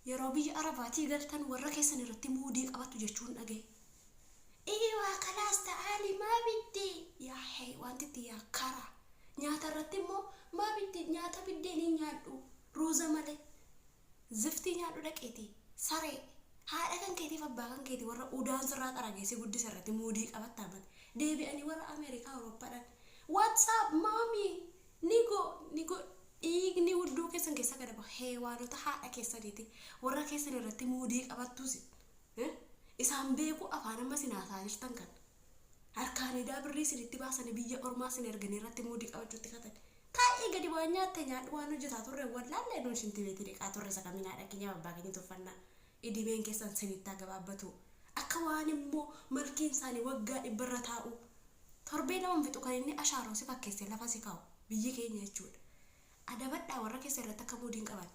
Yeroo biyya Arabaatii galtan warra keessan irratti muudii qabattu jechuun dhagaye. Eewaa kalaas ta'aali maa bidde yaa hey wantitti yaa kara. Nyaata irratti immoo maa bidde, nyaata biddeen hin nyaadhu ruuza malee. Ziftii nyaadhu dhaqeetii saree. Haadha kan keetiif abbaa kan keetii warra udaan sirraa xaragee si guddisa irratti muudii qabattaa male. Deebi'anii warra Ameerikaa, Awurooppaadhaan "What's up, mommy?" Nigo nigo dhiigni hudduu keessan keessa gad bahu heewaanota haadha keessaniiti. Warra keessan irratti muudii qabattuus isaan beeku. Afaan amma isin haasaa jirtan kan harkaan idaa birrii isinitti baasanii biyya ormaa isin erganii irratti muudii qabachuutti katan. Taa'ii gadi waan nyaatte nyaadhu. Waan hojjetaa turre wallaallee nuun shinti beetii dhiqaa turre isa kamiin haadha keenya abbaa keenya tuffannaa. Idimeen keessan sinitti haa gabaabbatu. Akka waan immoo malkiin isaanii waggaa 100rra taa'u, torbee 2 fixu kan inni ashaaroo si fakkeessee lafa si kaa'u biyyi keenya jechuudha. Adabadhaa, warra keessa irratti akka muudiin qaban.